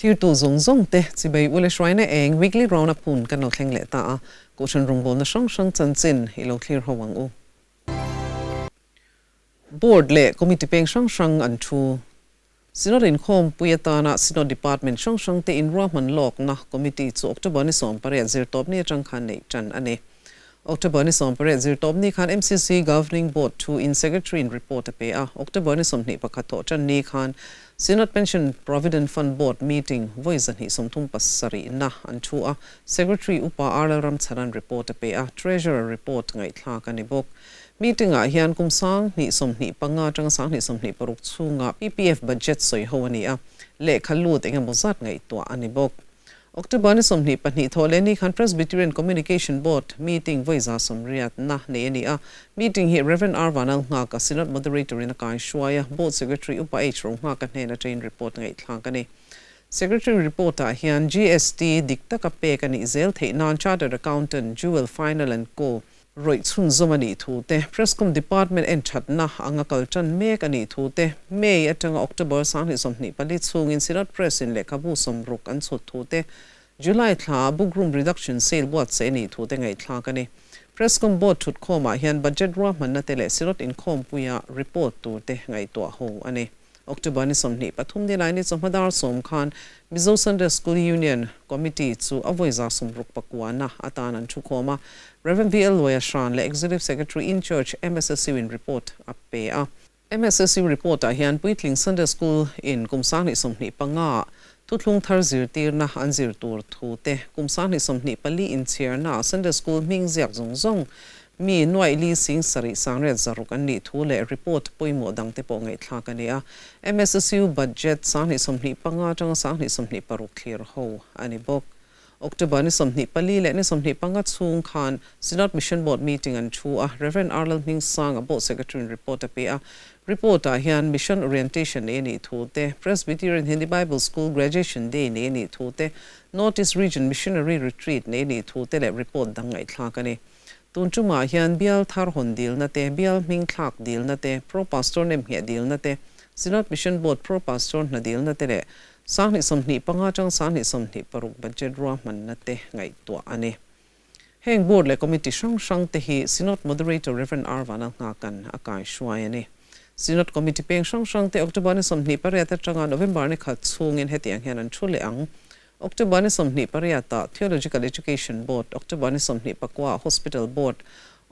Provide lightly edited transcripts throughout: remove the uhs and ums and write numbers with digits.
Thirtu zawng zawng te chibai ule hruaina eng weekly round up hun kan lo thleng leh ta a, Kohhran rawngbawlna hrang hrang chanchin i lo thlir ho ang u. Board leh Committee peng hrang hrang an thu. Synod inkhawmpui atana Synod Department hrang hrang te inruahman lawkna Committee chu October ni 18 zirtawpni atang khan neih tan a ni. October ni 18 zirtawpni khan MCC Governing Board thu in Secretary in report a pe a, October ni 21 thawh tan ni khan Synod Pension Provident Fund Board meeting vawi 237 na an thu a, Secretary Upa R Lalramchhanan report a pe a, Treasurer report ngaihthlak a ni bawk. Meeting ah hian kum 2025 atanga 2026 chhunga PPF budget sawi ho a ni a, lehkha lut engemaw zat ngaihtuah a ni bawk. October ni 22 thawh leh ni khan Presbyterian Communication Board meeting vawi 180 na nei a ni a, meeting hi Rev R Vanlalnghaka Synod Moderator in a kai hruai a, Board Secretary Upa H Ronghaka hnen atangin report ngaihthlak a ni. Secretary report ah hian GST dik taka pek a nih zel theih nan Chartered Accountant Jewel Final and Co. Rawih chhunzawm a nih thu te, Prescom Department en thatna anga kal tan mek a nih thu te, May atanga October 2024 chhungin Synod Press in lehkhabu 60 an chhut thu te, July thla ah Book Room Reduction Sale buatsaih a nih thu te ngaihthlak a ni. Prescom Board thutkhawmah hian budget ruahmanna te leh Synod inkhawmpuia report tur te ngaihtuah ho a ni. October ni 23 ni lai ni chawhma dar 10 khan Mizo Sunday School Union Committee chu a vawi 69 na atan an thu khawm a, Rev V L Luaia Hran leh Executive Secretary in Charge MSSU in report a pe a. MSSU report ah hian Puitling Sunday School in kum 2025 thuthlung thar zirtirna an zir tur thu te, kum 2024 inchhiarna Sunday School hming ziak zawng zawng mi nuai li sing sarih sangriat zaruk an nih thu leh report pawimawh dang te pawh ngaihthlak a ni a. MSSU budget 2025 atanga 2026 thlir ho a ni bawk. October ni 24 leh ni 25 chhung khan Synod Mission Board meeting an thu a, Rev R Lalhmingsanga Board Secretary in report a pe a. Report ah hian Mission Orientation nei a nih thu te, Presbyterian Hindi Bible School Graduation Day nei a nih thu te, North East Region Missionary Retreat nei a nih thu te leh report dang ngaihthlak a ni. Tun tumah hian bial thar hawn dilna te, bial hming thlak dilna te, Pro Pastor nem ngheh dilna te, Synod Mission Board Pro Pastor hna dilna te leh 2025 atang 2026 budget ruahmanna te ngaihtuah a ni. Heng board leh committee hrang hrang te hi Synod Moderator Rev R Vanlalnghakan a kai hruai a ni. Synod Committee peng hrang hrang te October ni 28 atanga November ni 1 chhungin hetiang hian an thu leh ang. October ni 28 ah Theological Education Board, October ni 29 ah Hospital Board,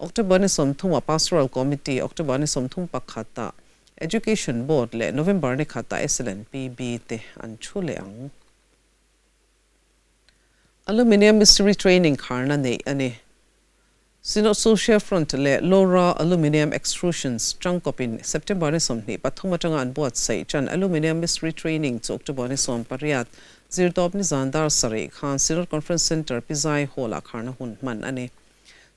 October ni 30 ah Pastoral Committee, October ni 31 ah Education Board leh November ni 1 ah SLNPB te an thu leh ang. Aluminium Mystery Training kharna nei a ni. Synod Social Front leh Lora Aluminium Extrusions tangkawpin September ni 23 atanga an buatsaih tan Aluminium Mystery Training chu October ni 18 zirtawp ni zan dar 7 khan Synod Conference Center Pizai Hall ah kharna hun hman a ni.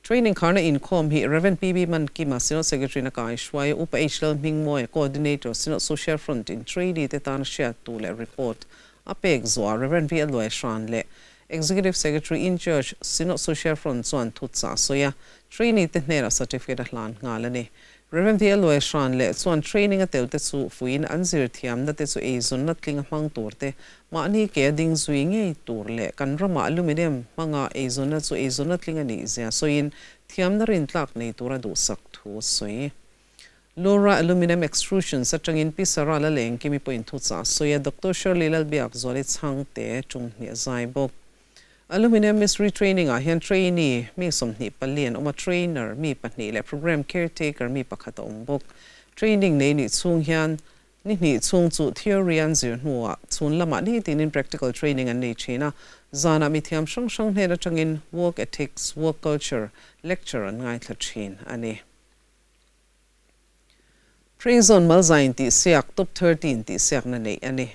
Training kharna inkhawm hi Rev PB Man Kima Synod Secretary na kai hruai Upa H Lalhmingmawia Coordinator Synod Social Front in trainee te tan hriat tu leh report a pek zuah Rev V Luai Hran leh Executive Secretary in Charge Synod Social Front chuan thu cha sawi a, trainee te hnenah certificate a hlan nghal a ni. Rev V Luai Hran leh chuan training a tel te chu fuin an zir thiamna te chu eizawnna tling a hmang tur te, mahni ke a ding zui ngei tur leh kan ramah aluminium hmanga eizawnna chu eizawnna tling a nih zia sawiin thiamna rin tlak nei tura duhsak thu sawi. Lora Aluminum Extrusions atangin Pi Sarah Laleng Kimi pawhin thu cha sawi a, Doctor Shirley Lalbiak Zuali Chhangte tum hnih a zai bawk. Aluminium Mystery Training ah hian trainee mi 24 an awm a, trainer mi pahnih leh program caretaker mi pakhat a awm bawk. Training nei nih chhung hian ni hnih chhung chu theory an zir hnuah chhun lamah ni tinin practical training an nei thin a, zanah mi thiam hrang hrang hnen atangin work ethics, work culture lecture an ngaithla thin a ni. Prison malzain tih siak top 13 tih siak na nei a ni.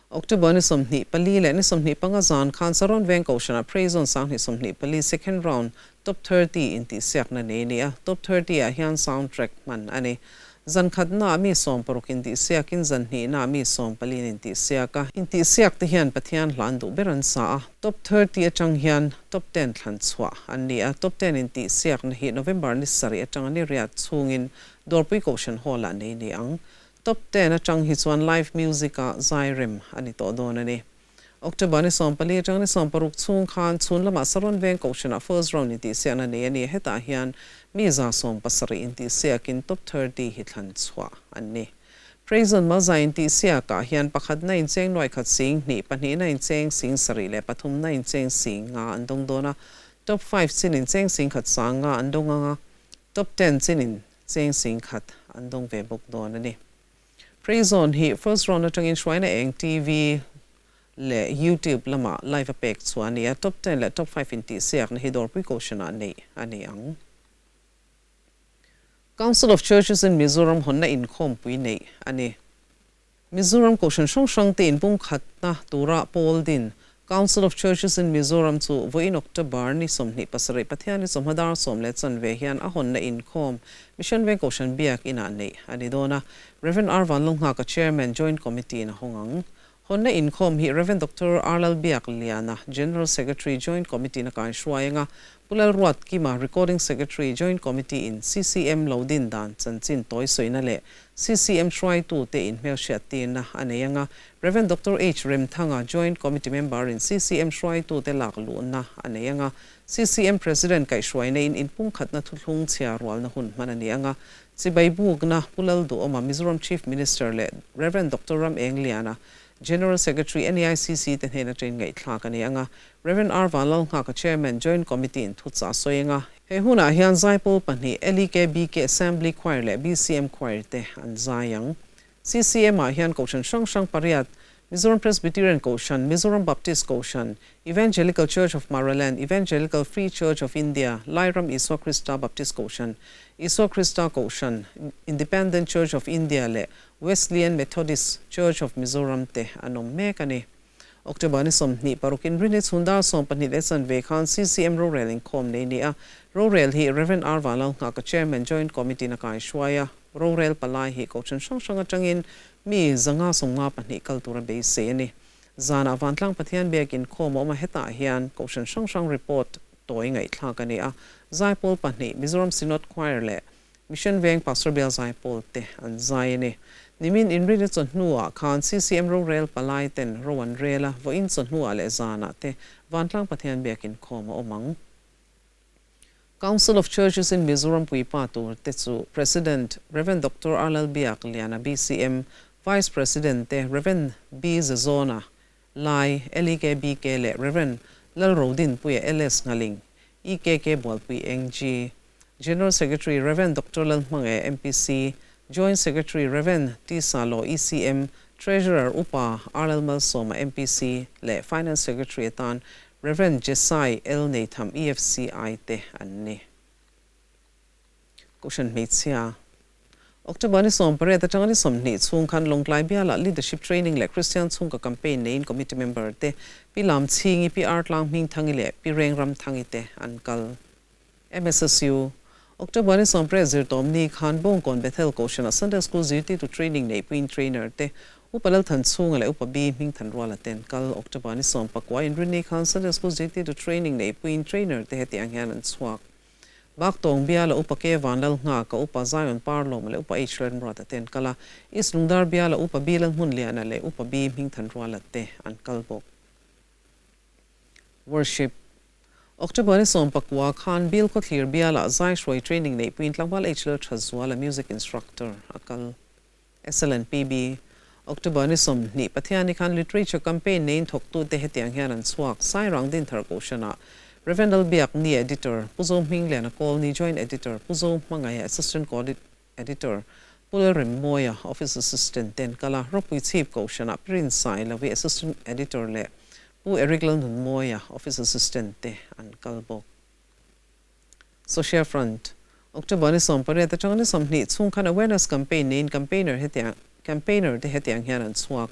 October ni 24 leh ni 25 zan khan Saron Veng Kohhranah Prison 2024 second round top 30 in tih siak na nei ni a, top 30 ah hian soundtrack hman a ni. Zan khat na mi 60 in tih siakin zan hnih na mi 14 in tih siak a. In tih siak te hian Pathian hlan duh ber an sa a, top 30 atang hian top 10 thlan chhuah an ni a, top 10 in tih siak na hi November ni 7 atanga ni riat chhungin Dawrpui Kohhran Hall ah nei ni ang. Top ten atang hi chuan live music a zai rem a ni tawh dawn a ni. October ni 14 atang ni 16 chhung khan chhun lamah Saron Veng Kohhranah first round intihsiakna nei a ni. Hetah hian mi 70 intihsiakin top 30 hi thlan chhuah an ni. Praise on Malzai intihsiakah hian pakhatna in cheng nuai khat sing hnih, pahnihna in cheng sing sarih leh pathumna in cheng sing nga an dawng dawn a. Top five chin in cheng sing khat sang nga an dawng ang a, top ten chin in cheng sing khat an dawng ve bawk dawn a ni. Praise On hi first round atangin hruaina eng TV leh YouTube lamah live a pek chhuah a ni a, top ten leh top five intihsiakna hi Dawrpui Kohhranah neih a ni ang. Council of Churches in Mizoram hawnna inkhawmpui neih a ni. Mizoram Kohhran hrang hrang te inpumkhatna tura pawl din Council of Churches in Mizoram chu vawiin October ni 27 Pathianni chawhma dar sawm leh chanve hian a hawnna inkhawm Mission Veng Kohhran Biak inah neih a ni dawn a. Rev. R. Vanlalnghaka Chairman Joint Committee in a hawng ang. Hawnna inkhawm hi Rev. Doctor R. Lalbiakliana, General Secretary, Joint Committee in a kaihruai anga Pu Lalruatkima, Recording Secretary, Joint Committee in CCM lo din dan chanchin tawi sawina leh CCM hruaitute inhmelhriattirna a nei anga Rev. Doctor H. Remthanga, Joint Committee member in CCM hruaitute lak luhna a nei anga CCM President kaihhruaina in inpumkhatna thuthlung chhia rualna hun hman a ni anga Chibai bukna Pu Lalduhawma, Mizoram Chief Minister leh Rev. Doctor Ram Engliana, General Secretary, NEICC te hnena train ngaihthlak a ni anga Rev. R. Vanlalnghaka, Chairman, Joint Committee in thuchah a sawi anga. He hunah hian Zaipawl pahnih, LEKBK Assembly Choir leh BCM Choir te an zai ang. CCM ah hian Kohhran hrang hrang pariat, Mizoram Presbyterian Kohhran, Mizoram Baptist Kohhran, Evangelical Church of Maraland, Evangelical Free Church of India, Lairam Isua Krista Baptist Kohhran, Isua Krista Kohhran, Independent Church of India leh Wesleyan Methodist Church of Mizoram te an awm mek a ni. October ni 26 in rinni chhun dar 12 leh chanve khan CCM rorel inkhawm nei ni a. Rorel hi Rev. R. Vanlalnghaka Chairman Joint Committee in a kaihruai a. Rorel palai hi Kohhran hrang hrang atangin mi 152 kal tura beisei a ni. Zanah Vantlang Pathian biak inkhawm a awm a, hetah hian Kohhran hrang hrang report tawi ngaihthlak a ni a. Zaipawl pahnih Mizoram Synod Choir leh Mission Veng Pastor Bial Zaipawl te an zai a ni. Nimin inrinna chawhnuah khan CCM rorel palai ten ro an rel a, vawiin chawhnuah leh zanah te Vantlang Pathian biak inkhawm a awm ang. Council of Churches in Mizoram puipa tur te chu President Rev. Doctor R. Lalbiakliana, BCM, Vice President te Rev. B. Zazawna, Lai, LEKBK leh Rev. Lalrodinpuia, LS Nghaling, EKK Bualpui NG, General Secretary Rev. Doctor Lalhmangaih, MPC, Joint Secretary Rev. T. Salo, ECM, Treasurer Upa R. Lalmalsawma, MPC, leh Finance Secretary atan Rev. Jesai L. Neitham, EFCI te an ni. Kohhran hmeichhia October ni 18 atanga ni 20 chhung khan Lawngtlai bialah Leadership Training leh Kristian chhungka campaign neiin Committee member te Pi Lam Chhingi, Pi Ar Tlang Hming Thangi leh Pi Reng Ram Thangi te an kal. MSSU October ni 18 zirtawm ni khan Bawngkawn Bethel Kohhranah Sunday School zirtirtu training neihpuiin trainer te Upa Lalthan Chhunga leh Upa Bi Hmingthan Ruala te an kal. October ni 19 inrinni khan Sunday School zirtirtu training neihpuiin trainer te hetiang hian an chhuak. Baktawng biala Upa K Vanlal Nghaka, Upa Zion Parlawma leh Upa H Lalmruata te an kal a, East Lungdar biala Upa B Lalhmunliana leh Upa B Hmingthan Ruala te an kal bawk. Worship. October ni 19 khan Bill Khawthlir biala Zai Hruai Training neihpuiin tlangval H Lalthazuala Music Instructor a kal. SLNPB. October ni 20 Pathianni khan Literature Campaign neiin thawktute hetiang hian an chhuak, Sairang Dinthar Kohhranah Rev. Lalbiakni Editor, Pu Zo Hmingliana Kawlni Joint Editor, Pu Zo Hmangaiha Assistant Editor, Pu Lalremmawia Office Assistant te an kal a, Ropui Chhip Kohhranah Pi Rinsai Lovi Assistant Editor leh Pu Eric Lalnunmawia Office Assistant te an kal bawk. Social Front, October ni 18 atanga ni 20 chhung khan awareness campaign neiin campaigner hetiang campaigner te hetiang hian an chhuak.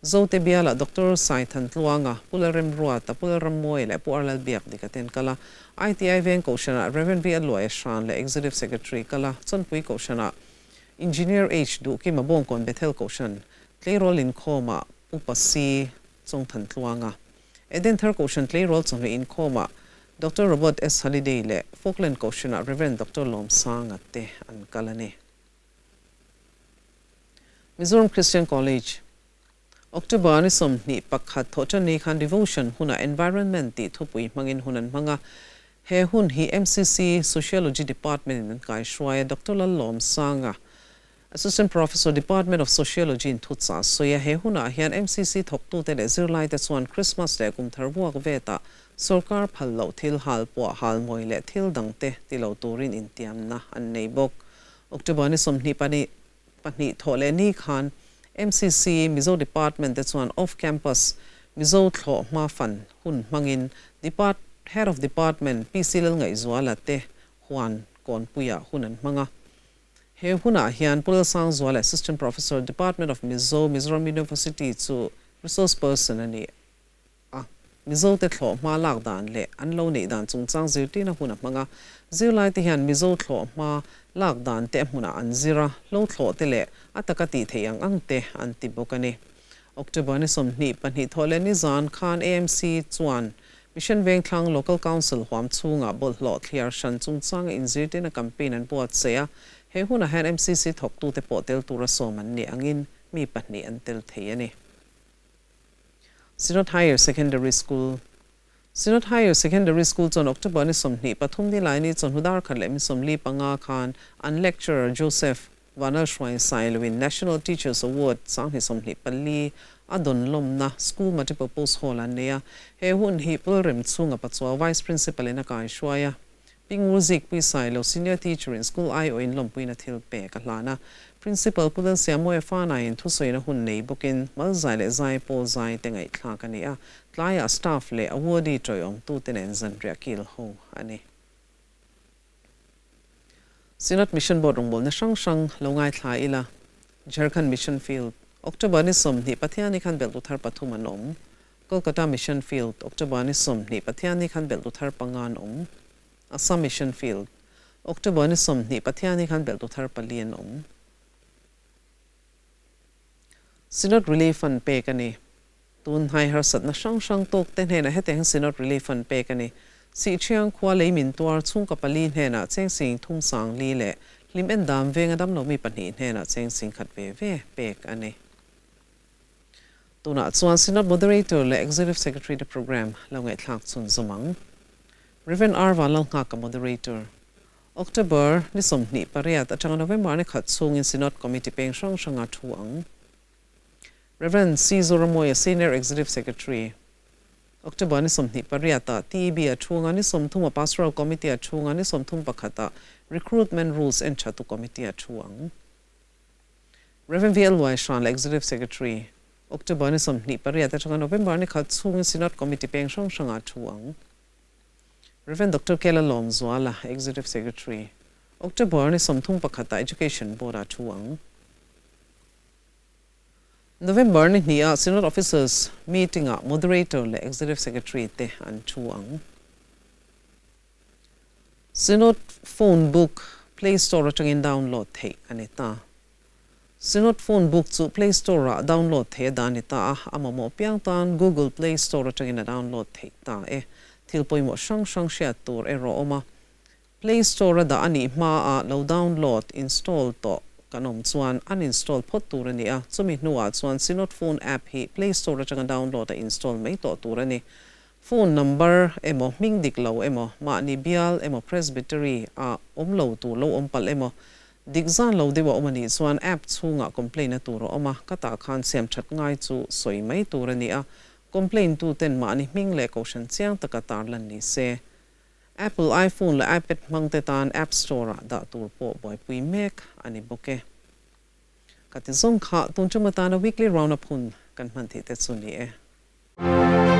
Zote bialah Doctor Saithan Tluanga, Pu Lalremruata, Pu Lalrammawia leh Pu Arlal Biakdika te an kal a. ITI Veng Kohhranah Rev. V. Aluaia Hran leh Executive Secretary kal a, Chawnpui Kohhranah Engineer H. Duhkima Bawngkawn Bethel Kohhran, Tleirawl Inkhawmah Upa C. Chawngthan Tluanga. Eden Thar Kohhran Tleirawl chawhmeh inkhawmah Doctor Robert S. Halliday leh Falkland Kohhranah Rev. Doctor Lawmsanga te an kal a ni. Mizoram Christian College, October ni 21 Thawhṭanni khan Devotion hunah Environment tih thupui hmangin hun an hmang a. He hun hi MCC Sociology Department in an kaihruai a, Doctor Lallawmsanga, Assistant Professor, Department of Sociology in thuchah a sawi a. He hunah hian MCC thawktute leh zirlaite chuan Christmas leh kum thar vuak vetah sawrkar phal loh thil hal puah hal mawi leh thil dangte ti lo turin intiamna an nei bawk. October ni 22 thawh leh ni khan MCC Mizo Department te chuan Off Campus Mizo thlawh hma fan hun hmangin Depart Head of Department PC Lalngaihzuala te huan kawnpuiah hun an hmang a. He hunah hian Pu Lalsangzuala Assistant Professor Department of Mizo Mizoram University chu Resource Person a ni. A, Mizote thlawh hma lak dan leh an lo neih dan chungchang zirtirna hun a hmang a. Zirlaite hian Mizo thlawh hma lak dan te a hmunah an zir a, hlo thlawh te leh a taka tih theih ang ang te an ti bawk a ni. October ni 22 thawh leh nizan khan AMC chuan Mission Vengthlang Local Council huam chhungah bawlhhlawh thliar hran chungchanga inzirtirna campaign an buatsaih a, he hunah hian MCC thawktute pawh tel tura sawm an nih angin mi pahnih an tel thei a ni. Synod Higher Secondary School Synod Higher Secondary School chuan October ni 23 ni laini chawhnu dar khat leh mi 45 khan an lecturer Joseph Vanlalhruai Sailoin National Teachers Award 2024 a dawn lawmna School Multipurpose Hall an nei a. He hun hi Pulrem chhunga Pachuau Vice Principal in a kaihruai a. Pi Ngurzik Pui Sailo Senior Teacher in School aiawhin lawmpuina thil pek a hlan a. Principal Pu Lalsiamawia Fanaiin thusawiina hun nei bawkin Malzai leh Zai Pawl Zai te ngaihthlak a ni a, tlaiah staff leh awardee tawiawmtute nen zanriah kil ho a ni. Synod Mission Board rawngbawlna hrang hrang lo ngaithla ila, Jharkhand Mission Field, October ni 20 Pathiani khan belhtu thar pathum an awm. Kolkata Mission Field, October ni 20 Pathiani khan belhtu thar panga an awm. Assam Mission Field, October ni 20 Pathiani khan belhtu thar pali an awm. Synod Relief Fund pek a ni. Tun hnai harsatna hrang hrang tawk te hnenah hetiang hian Synod Relief Fund pek a ni. Sihṭhiang khua lei min tuar chhungkaw pali hnenah cheng sing thum sang li leh hlim en dam venga damlo mi pahnih hnenah cheng sing khat ve ve pek a ni. Tunah chuan Synod Moderator leh Executive Secretary te program lo ngaihthlak chhun zawm ang. Rev. R. Vanlalnghaka Moderator. October ni 28 atanga November ni khat chhungin Synod Committee peng hrang hranga thu ang. Rev. C. Zoramawia Senior Executive Secretary. October ni 28 ah TEB a chhunga ni 30 a Pastoral Committee a chhunga ni 31 ah Recruitment Rules en thatu Committee a thu ang. Rev. VL Luaihran leh Executive Secretary, October ni 28 atanga November ni khat chhungin Synod Committee peng hrang hrangah thu ang. Rev. Doctor Kela Lawmzuala, Executive Secretary, October ni 31 ah Education Board ah thu ang. November ni hnih ah Synod Officers Meeting ah Moderator leh Executive Secretary te an thu ang. Synod Phone Book Play Store atangin download theih a ni ta. Synod Phone Book chu Play Store-ah download theih a dah a ni ta a, a mamawh piang tan Google Play Store atangin a download theih ta e. Thil pawimawh hrang hrang hriat tur erawh a awm a. Play Store-a dah a nih hmaah lo download, install, tawh kan awm chuan uninstall phawt tur a ni a, chumi hnuah chuan Synod Phone App hi Play Store atanga download a install mai tawh tur a ni. Phone number emaw hming dik lo emaw mahni bial emaw presbytery ah awm lo tur lo awm palh emaw dik zan lo deuh a awm anih chuan app chhungah complain a tur a awm a, ka tah khan siam that ngai chu sawi mai tur a ni a, complain tu ten mahni hming leh kohhran chiang taka tarlan ni se. Apple iPhone leh iPad hmang te tan app store ah dah tur pawh buaipui mek a ni bawk e. Ka ti zawng kha tun tum atana weekly round up hun kan hman theih te chu ni e.